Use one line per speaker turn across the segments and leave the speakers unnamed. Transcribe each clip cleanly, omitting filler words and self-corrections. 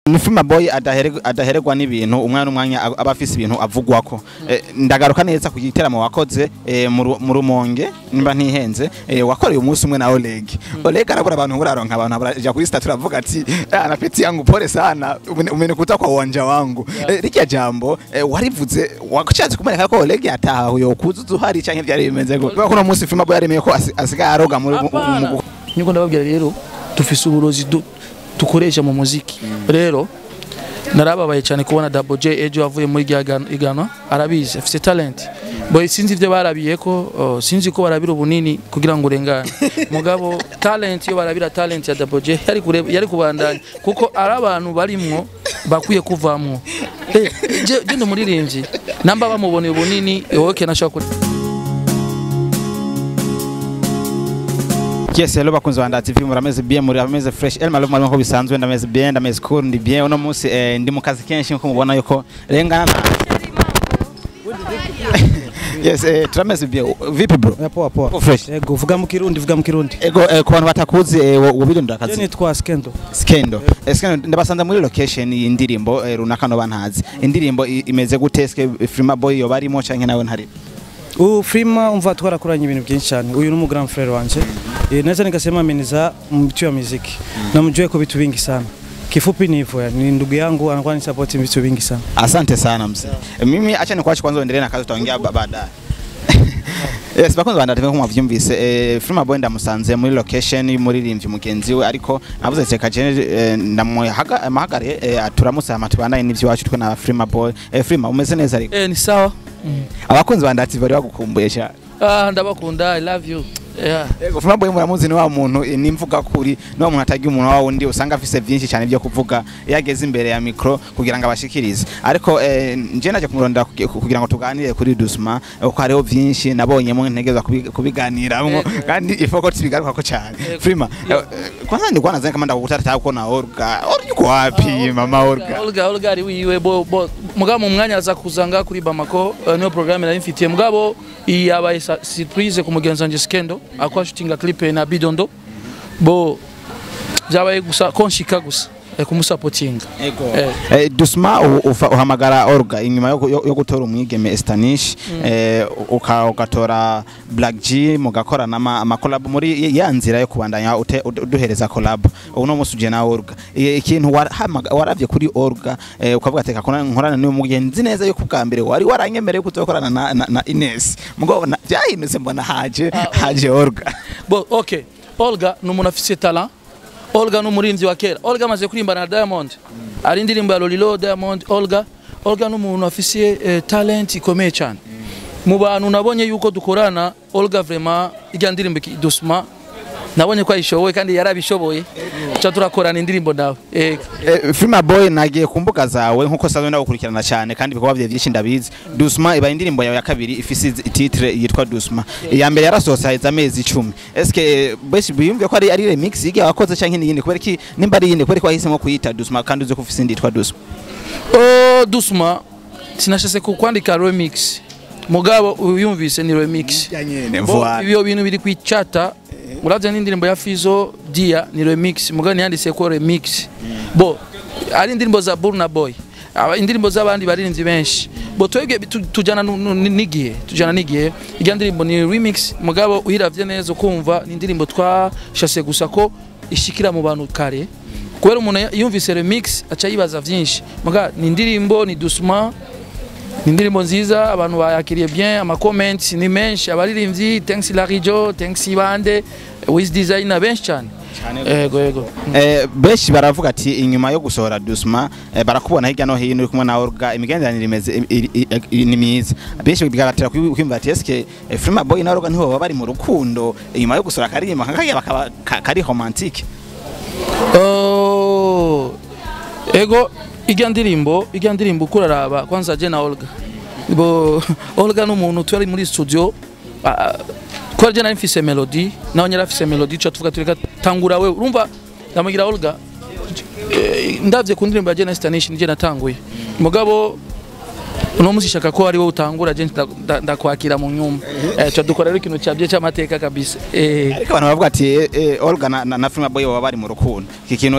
Ni Freema Boy adaheregwa n'ibintu umwana umwanya aba afise ibintu avugwako. Ndagaruka neza ku giteramo wakoze mu Rumonge, nimba ntihenze, wakoreye umunsi umwe na Oleg. Oleg arabura abantu, nguraronka abantu abaja kuri statut avuga ati "Anapeti yangu, pole sana, umenikuta kwa uwanja wangu." Rikiya jambo warivuze wakushatse kumereka ko Oleg ataha yo kuzuza uhari canke byari bimeze go? Kuko no munsi Freema Boy yaremeye ko asigaye aroga muri
Niko ndababwira rero, dufise uburozi dukoresha mu muziki. Rero narababaye cyane kubona Double J ejo avuye muri iganwa, arabizi afise talent. Boy, sinzi ivyo barabiye ko, oh, sinzi ko barabira ubunini kugira ngo urengane, mugabo talent, iyo barabira talent ya Double J yari kure, yari kubandanya, kuko ari abantu barimwo bakwiye kuvamwo. Je ndi umuririmbyi, namba bamuboneye ubunini, okay, nashaka.
Yes, hello bakunzi ba TV, murameze bien, murameze fresh. El malo malo, nko bisanzwe ndameze bien, ndameze cool, ndi bien. Uno munsi ndi mu kazi kenshi nko mubona yuko rengana. Yes, turameze bien. Vipi bro?
Ya, poa poa.
Uko fresh?
Ego, vuga mu Kirundi, vuga mu Kirundi.
Ego, ku bantu batakuzi, wubirindura
Je
akazi.
nitwa Skendo.
Skendo. Skendo, ndabasanza muri location y'indirimbo runaka no bantazi. Indirimbo imeze gute? Eske Freema Boy yo barimo canke nawe ntari?
U Freema, umva, twarakoranye ibintu byinshi cyane. Uyu ni umu grand frère wanje. Naweza nikasema amenizaa mtu wa muziki. Namjua kwa vitu vingi sana. Kifupi ni hivyo, yani ni ndugu yangu, anakuwa ni support vitu vingi sana.
Asante sana mzee. Mimi acha nikuache kwanza uendelee na kazi, tutaongea baadaye. Yes, bakunzi ba TV, nko mwavyumvise, Freema Boy ndamusanze muri location y'umuririmbyi mugenzi we, ariko navuze reka je ndamuhagare, turamutse hama tubandanye n'ivyo twe na Freema Boy. Freema, umeze neza ariko?
Ni sawa.
Abakunzi ba TV bari bagukumbuye cyane.
Ah, ndabakunda, I love you. Yeah.
Ego, Freema Boy muramuzi, ni wa muntu nimvuga kuri, ni wa muntu atagira umuntu wa wundi usanga afise byinshi cyane byo kuvuga iyo ageze imbere ya micro kugira ngo abashikirize. Ariko nje naje kumurondera kugira ngo tuganire kuri Dusma, kuko hariho byinshi nabonyemo ntegerezwa kubiganiramwo kandi ifoko tubigarukako cyane. Freema, kwanza nilikuwa nadhani kama ndakukutata uko na Olga. Olga yuko wapi, mama Olga?
Olga ari wiwe bo, mugabo mu mwanya aza kuzanga kuri Bamako, niyo programme nari mfitiye, mugabo iyi yabaye surprise ku mugenzi wanje Skendo akwa shootinga clip na Bidondo. Bo byabaye gusa konshika gusa kumusapotinga.
Ego. Dusma, uhamagara Olga inyuma yo gutora umwigeme Estanish, ugatora Black G, mugakorana ama collab muri ya nzira yo kubandanya uduhereza collab. Uno musi uje na Olga. Ikintu waravye kuri Olga ukavuga ati "Reka nkorana n'uyu mugenzi neza yuko ubwa mbere wari waranyemereye kuzokorana na Ines." Mugabo byahindutse mbona haje Olga.
Bo, okay, Olga ni umuntu afise talent. Olga ni umurinzi wa kera. Olga amaze kurimbana na Diamond, ari indirimbo ya Lolilo, Diamond, Olga. Olga ni umuntu afise talent ikomeye cyane. Mu bantu nabonye yuko dukorana, Olga vraiment ijya ndirimbo Dusma nabonye ko ayishoboye kandi yarabishoboye, cha turakorana indirimbo nawe.
Freema Boy, nagiye ku mbuga zawe nkuko sanzwe ndagukurikirana cyane kandi ibikorwa byawe byinshi ndabizi. Dusma iba indirimbo yawe ya kabiri ifise titre yitwa Dusma. Iya mbere yarasohotse haheze amezi 10. Eske benshi biyumviye ko ari remix yigiye wakoze canke n'iyindi? Kubera iki, nimba ari iyindi, kubera ko wahisemo kuyita Dusma kandi uzi ko ufise indi yitwa Dusma?
Oh, Dusma sinashase kwandika remix, mugabo uyumvise ni remix.
Nyene.
Bo, ibyo bintu biri kwicata, uravye n'indirimbo ya Fizo Dia ni remix, mugabo ntiyanditse ko remix. Bo ari indirimbo za Burna Boy, indirimbo z'abandi baririmbyi benshi. Bo twebwe tujana n'igihe, tujana n'igihe. Irya ndirimbo ni remix, mugabo uyiravye neza ukumva ni indirimbo twashase gusa ko ishikira mu bantu kare, kubera umuntu yumvise remix aca yibaza vyinshi. Muga ni indirimbo, ni Dusma, ni indirimbo nziza, abantu bayakiriye bien, ama comments ni menshi, abaririmbyi, thanks Larijo, thanks Ibande, Wiz Designer, benshi cyane. Ego.
Benshi baravuga ati inyuma yo gusohora Dusma, barakubona hirya no hino uri kumwe na Olga, imigenderanire imeze ni myiza. Benshi bigabatera kwiyumva ati eske Freema Boy na Olga niho baba bari mu rukundo inyuma yo gusohora akaririmbo nkakaya bakaba kari romantique?
Oh, ego, ijya ndirimbo ukuraraba kwanza je na Olga. Bo Olga n'umuntu twari muri studio, kubera je nari mfise melody, nawe nyari afise melody, cha tuvuga tureka tangura wewe. Urumva ndamugira Olga, ndavye ku ndirimbo ya Jena Stanish nije natanguye, mugabo Uno musi shaka ko ari wowe utangura, je ndakwakira mu nyuma. Cyo dukora rero ikintu cyabye cy'amateka kabisa.
Ariko abantu bavuga ati Olga na Freema Boy baba bari mu rukundo. Iki kintu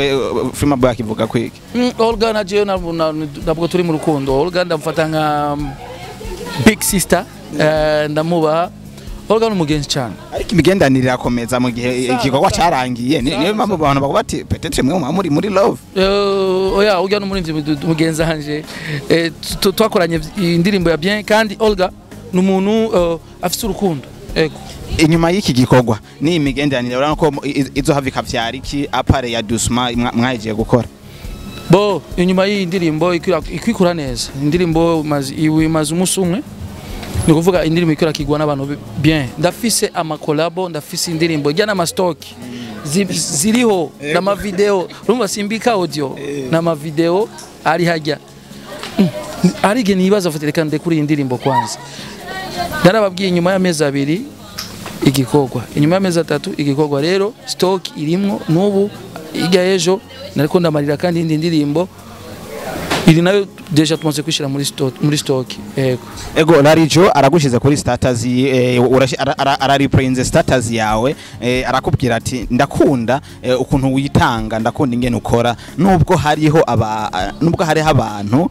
Freema Boy akivuga kwiki?
Olga na jewe ntabwo turi mu rukundo. Olga ndamufata nka big sister, ndamubaha. Olga ni umugenzi cyane.
Ariko imigenderanire irakomeza mu gihe igikorwa cyarangiye. Niyo mpamvu abantu bavuga ati peut-être mwe muba muri love.
Oya, Olga ni umuririmbyi mugenzi wanje. Twakoranye indirimbo ya bien, kandi Olga ni umuntu afite urukundo. Ego.
Inyuma y'iki gikorwa ni imigenderanire, urabona ko izohava ikavyara iki apare ya Dusma mwahejeje gukora?
Bo, inyuma y'iyi ndirimbo ikwikura neza. Indirimbo imaze umunsi umwe. Ni kuvuga indirimbo ikora kigwa n'abantu bien. Ndafise amakolabo, ndafise indirimbo ijya n'ama stock ziriho n'ama video. Urumva simbika audio n'ama video ari hajya. Ari igihe nibaza mfate reka ndekure iyi ndirimbo kwanza. Narababwiye inyuma y'amezi 2 igikorwa, inyuma y'amezi 3 igikorwa. Rero stock irimwo n'ubu ijya ejo nariko ndamarira, kandi indi ndirimbo iri nayo déjà tumaze kwishira muri stock. Yego.
Ego, Larijo aragushize kuri status, arareprinze status yawe, arakubwira ati ndakunda ukuntu witanga, ndakunda ingene ukora, nubwo hariho aba nubwo hariho abantu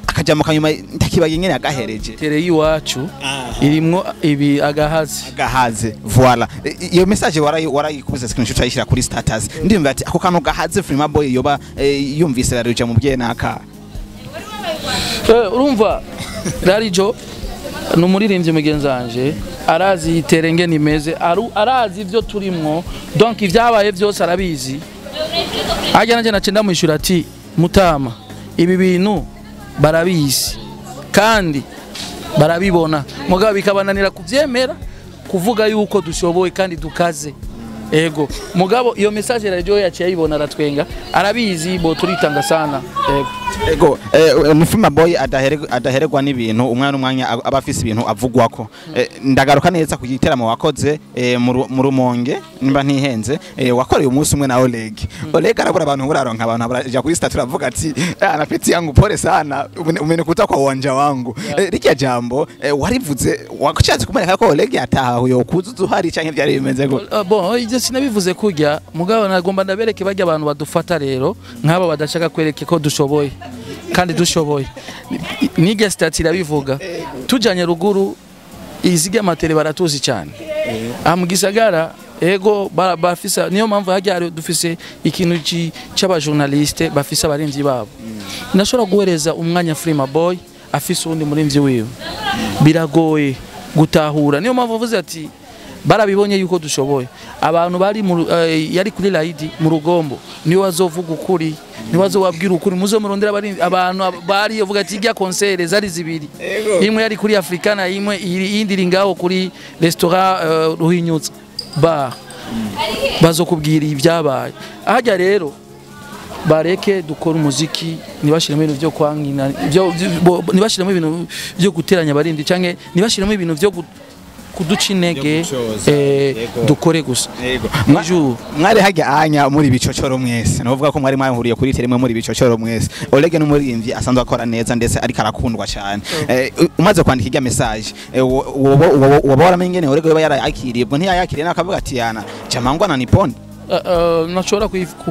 akajambo kanyuma ndakibaye ingene agahereje.
Tere y'iwacu irimwo ibi agahazi.
Gahaze, voilà. Iyo message warayikubise screenshot ayishira kuri status. Ndimva ati ako kantu gahaze Freema Boy yoba yumvise Larijo mu bye naka.
Urumva Larijo ni umuririmbyi mugenzi wanje, arazi iterenge nimeze, arazi ivyo turimwo, donc ivyabaye byose arabizi. Ajya nanje nace ndamwishura ati mutama, ibi bintu barabizi kandi barabibona, mugabo bikabananira kuvyemera kuvuga yuko dushoboye kandi dukaze. Ego, mugabo iyo message Larijo yaciye ayibona aratwenga, arabizi bo turitanga sana. Ego.
Ego, ni Freema Boy adaheregwa n'ibintu, umwana n'umwanya aba afise ibintu avugwako. Ndagaruka neza ku giteramo wakoze mu Rumonge, nimba ntihenze, wakoreye umunsi umwe na Oleg. Oleg arabura abantu, buraronka abantu baraja kuri status aravuga ati anapeti yangu pole sana umenikuta kwa uwanja wangu. Rikiya jambo warivuze washatse kumwereka ko Oleg yatahuye ukuzuza uhari canke vyari bimeze gute?
Bon, ivyo sinabivuze kurya, mugabo nagomba ndabereke barya abantu badufata rero nk'aba badashaka kwereke ko dushoboye kandi dushoboye. Nige stati irabivuga. Tujanye ruguru iziga matere baratuzi cyane. Aha mu gisagara ego bafisa, niyo mpamvu hajya dufise ikintu c'abajournaliste bafise abarimvyi babo. Nashobora guhereza umwanya Freema Boy afise uwundi murimvyi wiwe. Biragoye gutahura. Niyo mpamvu avuze ati barabibonye yuko dushoboye. Abantu bari yari kuri Laidi mu Rugombo niwe bazovuga ukuri, niwe bazobabwira ukuri, muzo murondera abantu bari uvuga ati ijya concert zari zibiri, imwe yari kuri Africana, imwe iyindi iri ngaho kuri restaurant Ruhinyutsa bar, bazokubwira ibyabaye. Hajya rero bareke dukora umuziki, ntibashiremo ibintu byo kwankina, ntibashiremo ibintu byo guteranya abarindi, canke ntibashiremo ibintu byo kuduca intege,
gucoza.
Dukore gusa.
Yego.
Bonjour.
Mwari hajya anya muri bicocoro mwese, novuga ko mwari mwahuriye kuri teremwe muri bicocoro mwese. Oleg n'umuririmbyi asanzwe akora neza ndetse ariko arakundwa cyane. Umaze kwandika irya message, woba waramenye ingene Oleg yoba yarayakiriye? Ubwo ntiyayakiriye nakavuga ati yana chamangwa na niponde.
Nashobora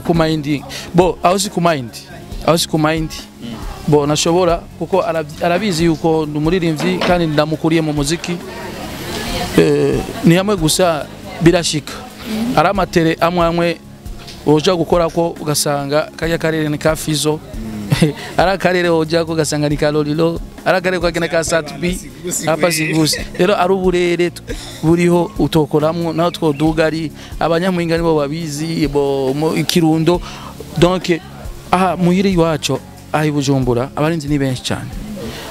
kumayindi bo aho si kumayindi, aho si kumayindi bo nashobora kuko arabizi yuko ndi umuririmbyi kandi ndamukuriye mu muziki. Ni hamwe gusa birashika ari amatere amwe amwe woja gukora ko ugasanga kajya karere ni ka Fizo, ari akarere woja ko ugasanga ni ka Lolilo, ari akarere kagena ka Satbi apa sigusi. Rero ari uburere buriho utokoramwo naho twoduga ari abanyamuhinga nibo babizi bo mu Kirundo. Donc aha muhiri iwacu aha i Bujumbura abarinzi ni benshi cyane,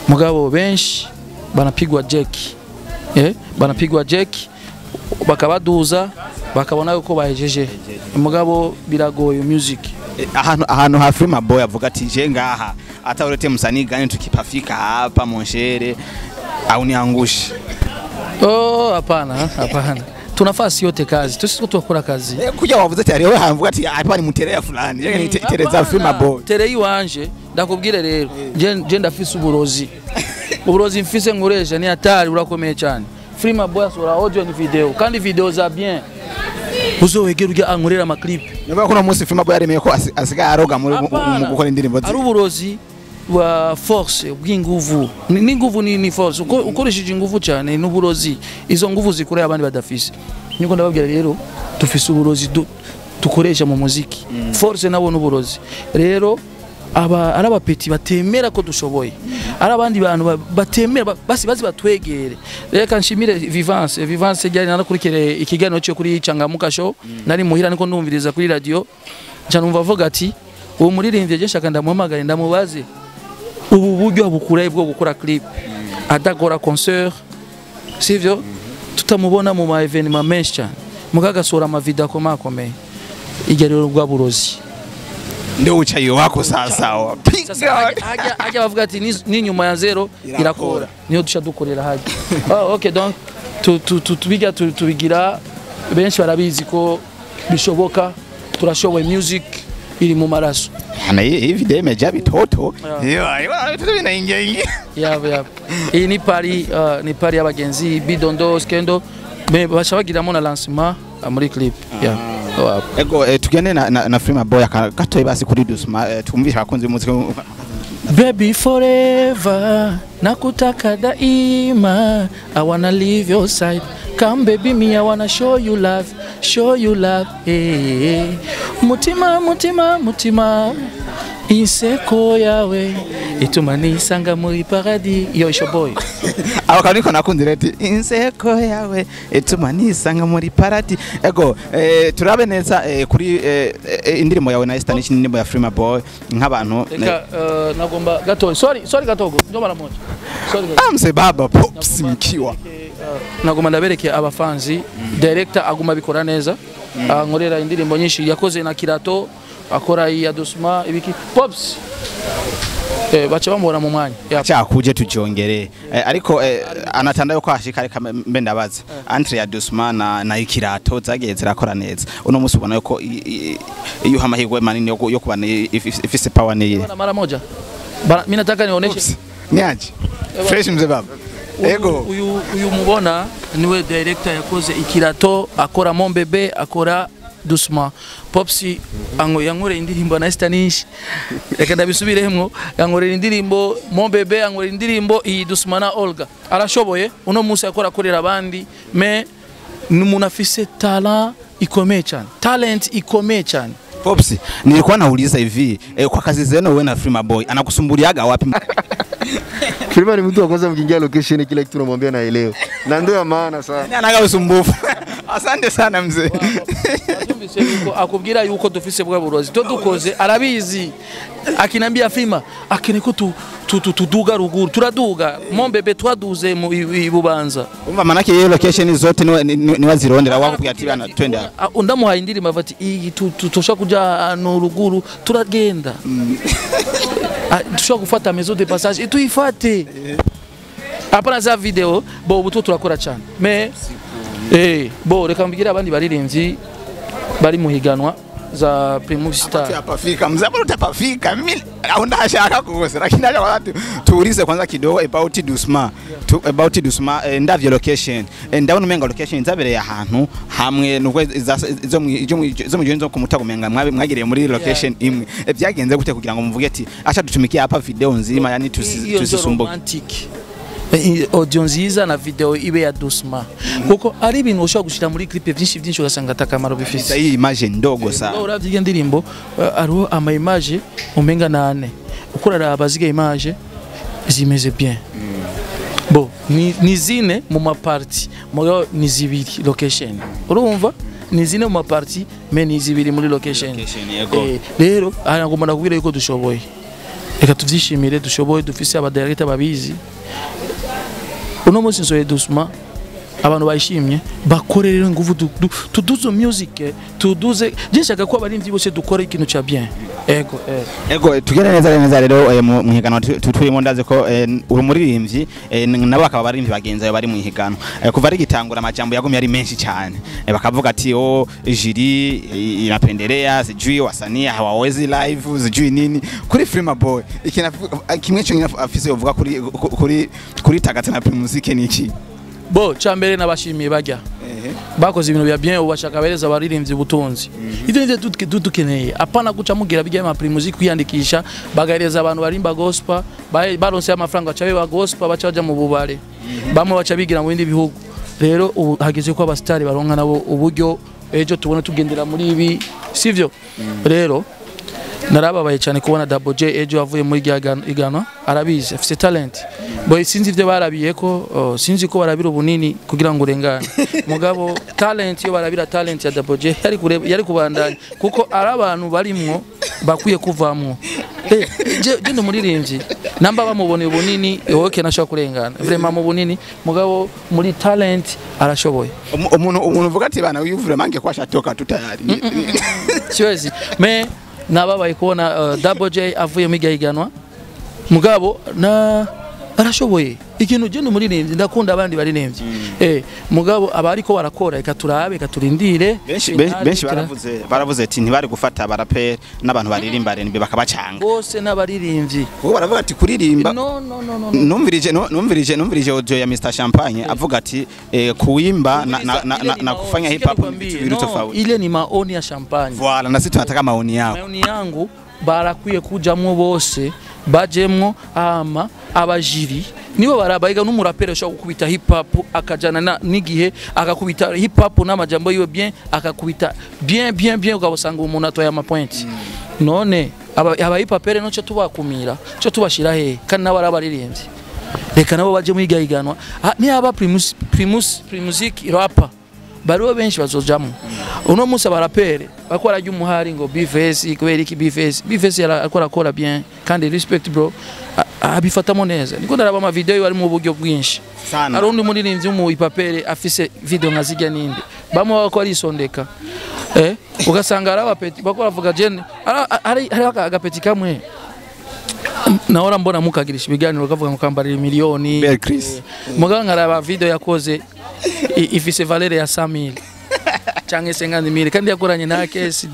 mugabo benshi banapigwa jack, banapigwa jack bakabaduza bakabona yuko bahejeje, mugabo biragoye music.
Ahantu ha Freema Boy avuga ati je ngaha hata ulete msanii gani tukipafika hapa monshere au niangushe.
Oh, hapana, hapana, tunafasi yote kazi tusi tukora kazi.
Kuja wavuze ati hariho hamvuga ati hapa ni muterea fulani je ni tereza Freema Boy.
Tere iwanje ndakubwire rero je ndafise uburozi. Uburozi mfise nkoresha ni hatari, burakomeye cyane. Freema Boy asohora audio ni video, kandi video za bien. Uzowegera urya ankorera ama clip.
Niba kuno munsi Freema Boy yaremeye ko asigaye aroga muri mu gukora indirimbo
ze. Ari uburozi wa force bw'inguvu. N'inguvu ni force. Ukoresheje inguvu cyane n'uburozi. Izo nguvu zikorera abandi badafise. Niko ndababwira rero dufise uburozi dukoresha mu muziki. Force nabo n'uburozi. Rero aba ari abapeti batemera ko dushoboye. Ari abandi bantu batemera basi bazi batwegere. Reka nshimire Vivance. Vivance ryari narakurikire ikiganiro cyo kuri Changamuka Show. Nari muhira niko ndumviriza kuri radio. Nca numva avuga ati uwo muririmbye je shaka ndamuhamagare ndamubaze ubu buryo bukuraye bwo gukora clip. Adakora concert. Sivyo? Tutamubona mu ma evenement menshi cyane. Mukagasora ama video akomeye. Igerero rwa burozi.
Ndio uchayi wako sasa wa.
Haja bavuga ati ni nyuma ya zero irakora. Niyo dusha dukorera haja. Oh okay, donc tubiga tubigira benshi barabizi ko bishoboka, turashoboye, music iri mu maraso.
Hana hii video imejaa bitoto. Iyo bitoto binaingia ingia.
Yabo. Iyi ni party, ni party y'abagenzi Bidondo Skendo bashabagiramo na lancement muri clip. Yeah.
Ego tugende na Freema Boy gatoyi basi kuri Dusma twumvisha abakunzi b'umuziki.
Baby forever nakutaka daima, I wanna leave your side, come baby me I wanna show you love, show you love, hey. Mutima mutima mutima inseko yawe ituma nisanga muri paradis. Yo isho boy.
Aho kaniko nakundira ati inseko yawe ituma nisanga muri paradis. Ego turabe neza kuri indirimbo yawe na Esther n'indirimbo ya Freema Boy nk'abantu.
Reka nagomba gato, sorry gatogo ndo mara moja. Sorry.
Amse baba pops mkiwa.
Nagomba ndabereke abafanzi director aguma bikora neza. Ankorera indirimbo nyinshi yakoze na Kirato, akora iya Dusma ibiki Pops. Bacha bamubona mu mwanya.
Cyakuje tujongere. Ariko anatanda yuko ashika reka mbe ndabaza. Entre ya Dusma na Ikirato zagiye zirakora neza. Uno munsi ubona yuko iyo hamahirwe manini yo kubana ifise power niye.
Mara moja. Mimi nataka nioneshe.
Niaje. Fresh mzee baba. Ego.
Uyu mubona niwe director yakoze Ikirato, akora Mon Bebe, akora Dusma. Popsi yankoreye indirimbo na Esther Nish. Reka ndabisubiremwo, yankoreye indirimbo Mon Bebe, yankoreye indirimbo iyi Dusma na Olga. Arashoboye uno munsi akora akorera abandi, me n'umuntu afise talent ikomeye cyane. Talent ikomeye cyane.
Popsi, nilikuwa nauliza hivi, kwa kazi zenu wewe na Freema Boy anakusumbuliaga wapi?
Freema ni mtu wa kwanza mkiingia location kila kitu unamwambia naelewa. Na ndio ya maana sana.
Anaga usumbufu. Asante sana mzee.
Azumvise yuko akubwira yuko dufise bwa burozi. To dukoze arabizi. Akinambia Freema akeneko tuduga ruguru turaduga. Mon Bebe twaduze mu ibubanza.
Umva manake yeye location zote ni wazirondera wakubwira ati bana twende hapa.
Ndamuhaye indirimbo afati iyi tushaka kuja no ruguru turagenda. Tushaka gufata maison de passage et tuifate. Hapana za video bo ubu turakora cyane. Mais bo reka mbigire abandi baririmbyi bari muhiganwa za Primus Star.
Hapafika mzee, bado utapafika. Mimi ndashaka kukosa lakini acha watu tuulize kwanza kidogo about Dusma. About Dusma ndavyo location. Ndabona umenga location zabereye ahantu hamwe nuko izo mugenzo kumutago menga mwagiriye muri location imwe. Byagenze gute kugira ngo muvuge ati acha dutumikie hapa video nzima yani tusisumbuke.
Audio nziza na video ibe ya Dusma. Kuko ari ibintu ushobora gushira muri clip byinshi byinshi ugasanga atakamaro bifise.
Iyi image ndogo sana.
Uravye indirimbo ariho ama image umenga nane. Ukurara abaziga image zimeze bien. Bo ni zine mu ma party, mugabo ni zibiri location. Urumva? Ni zine mu ma party me ni zibiri muri location. Rero arangomba nakubwira yuko dushoboye. Reka tuvyishimire dushoboye dufise aba director babizi. Uno munsi nsoye Dusma Abantu bayishimye bakore rero nguvu tuduze music tuduze jishaka ko abarimvyi bose dukora ikintu ca bien. Ego
ego tugere neza rero mu higanwa turimo ndazi ko uri muririmbyi nabo akaba barimvyi bagenzi bari mu higanwa kuva ari gitangura amajambo yagumye ari menshi cyane bakavuga ati oh jiri inapendelea sijui wasanii hawawezi live sijui nini kuri Freema Boy ikina kimwe cyo afise uvuga kuri Tagata na Primusic ni iki?
Bo chambere nabashimiye bajya bakoze ibintu bya bien ubashaka bereza abaririmbyi ubutunzi ivyo nivyo dukeneye apana guca mugira bijya ama Primusic kwiyandikisha bagareza abantu barimba gospel baronse amafaranga baca ba gospel baca baja mu bubare bamwe baca bigira mu bindi bihugu. Rero ubu hageze ko abastari baronka nabo uburyo ejo tubone tugendera muri ibi sivyo. Rero narababaye cyane kubona Double J ejo avuye muri iganwa arabizi afite talent boy sinzi ivyo barabiye ko sinzi ko barabira ubunini kugira ngo urengane mugabo talent yo barabira talent ya Double J yari kubandanya kuko ari abantu barimwo bakwiye kuvamwo. Je ndi muririmbyi namba bamuboneye ubunini wowe nashaka kurengana vraiment mu bunini mugabo muri talent arashoboye.
Umuntu uvuga ati bana uyu vraiment nge kwashatoka tutayari
siwezi mais nababaye kubona Double J avuye mu iganwa mugabo na arashoboye ikintu je ndumuririmbyi ndakunda abandi baririmbyi mugabo abariko barakora reka turabe reka turindire.
Benshi baravuze ati ntibari gufata abaraperi n'abantu baririmba R&B bakabacanga
bose n'abaririmbyi
kuko baravuga ati kuririmba
no
numvirije audio ya Mr Champagne avuga ati kuimba na kufanya hip hop ni vitu bibiri tofauti.
Ile ni maoni ya Champagne.
Voilà, na sisi tunataka maoni yao.
Maoni yangu barakwiye kujamwo bose bajemwo ama abajiri nibo barabayiga n'umuraperi ushobora gukubita hip hop akajana n'igihe akakubita hip hop n'amajambo yiwe bien akakubita bien bien bien ukabasanga umuntu atoya ama point. None aba hip hop rero cyo tubakumira cyo tubashira he kandi nabo arabaririmbye reka nabo baje mu iganwa ni aba Primusic rapper bariho benshi bazojamo uno munsi abarapere bakora ryo umuhari ngo Bface kubera iki Bface yarakora akora bien kandi respect bro abifatamo neza niko ndaraba ama video ari mu buryo bwinshi ari undi muririmbyi mu ipapere afise video nka zijya ninde bamwe bako arisondeka ugasanga ari abapeti bako bavuga jene ari agapeti kamwe naora mbona mukagirisha ibiganiro kavuga ngo kambarira miliyoni muganga nkaraba video yakoze ifise valeur ya 100,000 canke 50,000 kandi yakoranye na case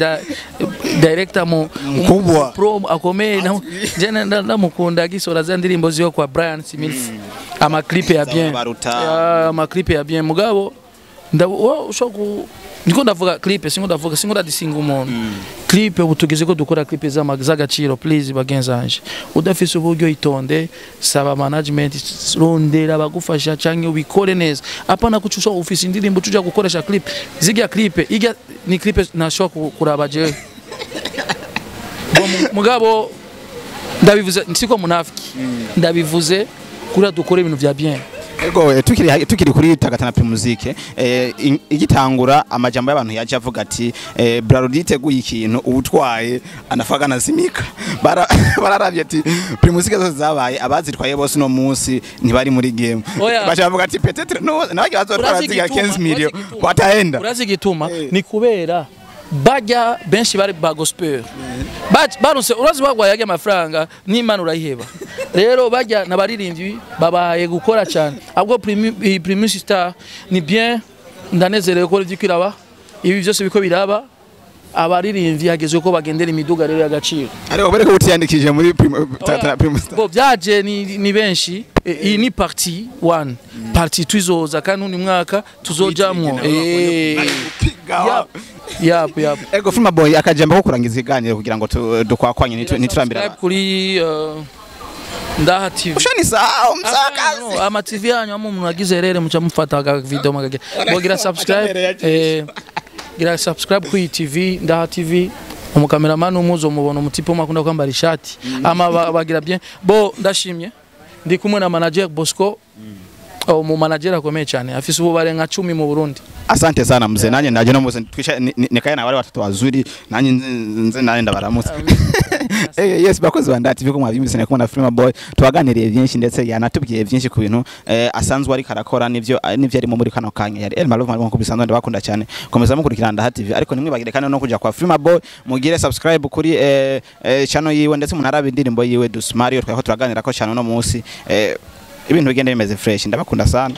director mu
mkubwa
pro akomeye na jene ndamukunda gisora za ndirimbo ziyo kwa Brian Smith ama clip ya bien ama clip ya bien mugabo ushobora niko ndavuga clip singo ndavuga singo ndadisinga umuntu clip ubu tugeze ko dukora clip z'agaciro please bagenzanje udafise uburyo itonde saba management rondera bagufasha canke ubikore neza apana kucusha office indirimbo tuja gukoresha clip zigya clip igya ni clip nashobora kuraba je mugabo ndabivuze siko munafiki ndabivuze kuri dukore ibintu vya bien.
Ego tukiri kuri Tagata na Primusic igitangura amajambo y'abantu yaje avuga ati Brarudi teguye ikintu ubutwaye anafaga nazimika bararavye ati Primusic zose zabaye abazitwaye bose no munsi ntibari muri game bacha bavuga ati peut-être no nabaje bazotwara ziga 15 million bataenda.
Urazi gituma ni kubera bajya benshi bari ba gospel baronse urazi bagwaye yajya amafaranga n'Imana urayiheba rero bajya nabaririmbyi babaye gukora cyane ahubwo Primus Star ni bien ndanezerewe ko byikiraba ibi byose biko biraba abaririmbyi hageze ko bagendera imiduga rero y'agaciro
ariko bareko utiyandikije muri Primus Star
bo byaje ni benshi iyi ni party 1 party tuzoza kandi undi mwaka tuzojamwo yap yap
ego Freema Boy akajambo ko kurangiza iganiro kugira ngo dukwakwanye niturambira
kuri Ndaha TV
ushani sawa msakazi
ama TV yanyu ama umuntu agize rere muca mufata aga video magage bogira subscribe gira subscribe kuri TV Ndaha TV umukameraman umuzo mubona umutipo makunda kwambara ishati ama bagira bien bo ndashimye ndi kumwe na manager Bosco mu manager akomeye cyane afise ububare nka 10 mu Burundi.
Asante sana mzee nanye ndaje no mzee twisha nikaye na wale watoto wazuri nanye nze nanye ndabaramutse. Yes, bakozi ba Ndati ko mwabyumvise kumwe na Freema Boy, twaganiriye byinshi ndetse yanatubwiye byinshi ku bintu asanzwe ariko arakora n'ivyo arimo muri kano kanya. Yari El Malove nkuko bisanzwe, ndabakunda cyane, komeza mukurikirana Ndaha TV, ariko ntimwibagire kandi no kuja kwa Freema Boy mugire subscribe kuri channel yiwe, ndetse munarabe indirimbo yiwe Dusmario twako turaganira ko cyane no munsi, ibintu bigenda bimeze fresh. Ndabakunda sana.